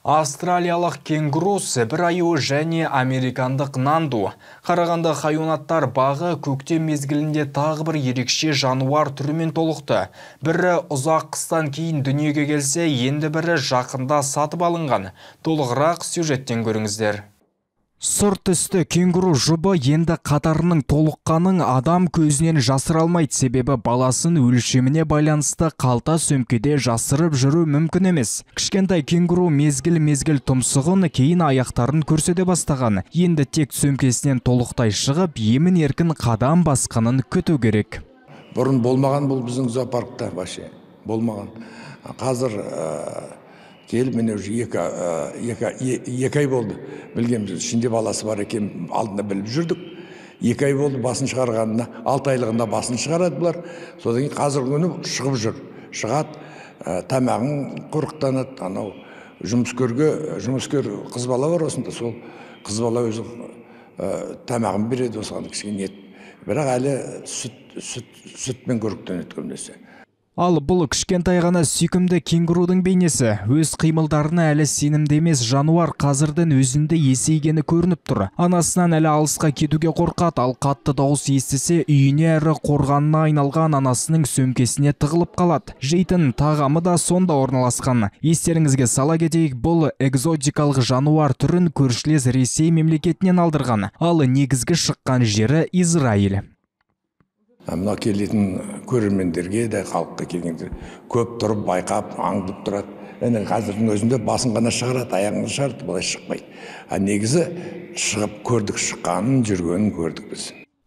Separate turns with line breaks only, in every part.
Австралиялық кенгуру, Сібір аюы және американдық нанду. Қарағанды хайуанаттар бағы көктем мезгілінде тағы бір ерекше жануар түрімен толықты. Бірі ұзақ қыстан кейін дүниеге келсе, енді бірі жақында сатып алынған. Толығырақ сюжеттен көріңіздер. Сұр түсті кенгуру жұбы енді қатарының толыққанын адам көзінен жасыра алмайды, себебі баласын өлшеміне байланысты қалта сөмкеде жасырып жүру мүмкін емес. Кішкентай кенгуру мезгіл-мезгіл тұмсығын, кейін аяқтарын көрсете бастаған. Енді тек сөмкесінен толықтай шығып, емін еркін қадам басқанын күту керек.
Бұрын болмаған бұл біздің зоопаркта, вообще болмаған. Қазір келіп, міне, уже 2 ай болды білгенбіз, ішінде баласы бар екен, алдында біліп жүрдік. 2 ай болды басын шығарғанына, 6 айлығында басын шығарады бұлар. Содан кейін қазіргі күні шығып жүр. Шығады, тамағын қорықтанады, анау жұмыскер қыз бала бар осында, сол қыз бала өзі тамағын береді осыған кішкене ет. Бірақ әлі сүтпен қоректенеді көбінесе.
Ал бұл кішкентай ғана сүйкімді кенгурудың бейнесі. Өз қимылдарына әлі сенімді емес жануар қазірдің өзінде есейгені көрініп тұр. Анасынан әлі алысқа кетуге қорқады, ал қатты дауыс естісе үйіне әрі қорғанына айналған анасының сөмкесіне тығылып қалады. Жейтін тағамы да сонда орналасқан. Естеріңізге сала кетейік, бұл экзотикалық жануар түрін көршілес Ресей мемлекетінен алдырған. Ал негізгі шыққан жері Израиль.
Мына келетін көрермендерге де, халыққа келгенде көп тұрып байқап, аңдып тұрады. Әне қазірдің өзінде басын ғана шығарады, аяғын шығарады, былай шықпайды. А негізі шығып көрдік, шыққанын, жүргенін көрдік біз.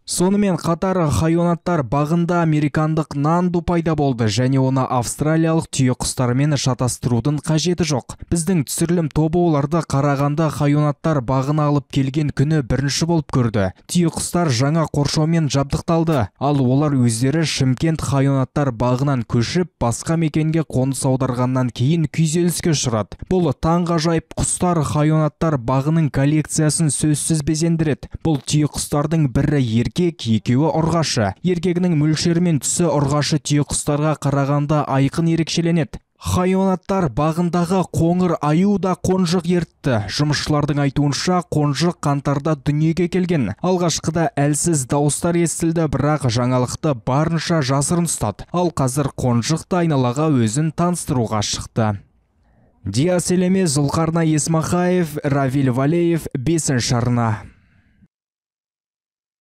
Сонымен қатар хайуанаттар бағында американдық нанду пайда болды және оны австралиялық түйеқұстармен шатастырудың қажеті жоқ. Біздің түсірілім тобы оларды Қарағанды хайуанаттар бағына алып келген күні бірінші болып көрді. Түйеқұстар жаңа қоршаумен жабдықталды, ал олар өздері Шымкент хайуанаттар бағынан көшіп, басқа мекенге қоныс аударғаннан кейін күйзеліске ұшырады. Бұл таңғажайып құстар хайуанаттар бағының коллекциясын сөзсіз безендіреді. Бұл түйеқұстардың бірі еркек, екеуі ұрғашы. Еркегінің мөлшері мен түсі ұрғашы түйеқұстарға қарағанда айқын ерекшеленеді. Хайуанаттар бағындағы қоңыр аю да қонжық ертті. Жұмысшылардың айтуынша, қонжық қаңтарда дүниеге келген. Алғашқыда әлсіз дауыстар естілді, бірақ жаңалықты барынша жасырын ұстады. Ал қазір қонжық та айналаға өзін таныстыруға шықты. Диас Елеме, Зұлқарнай Есмахаев, Равиль Валеев, 5 арна.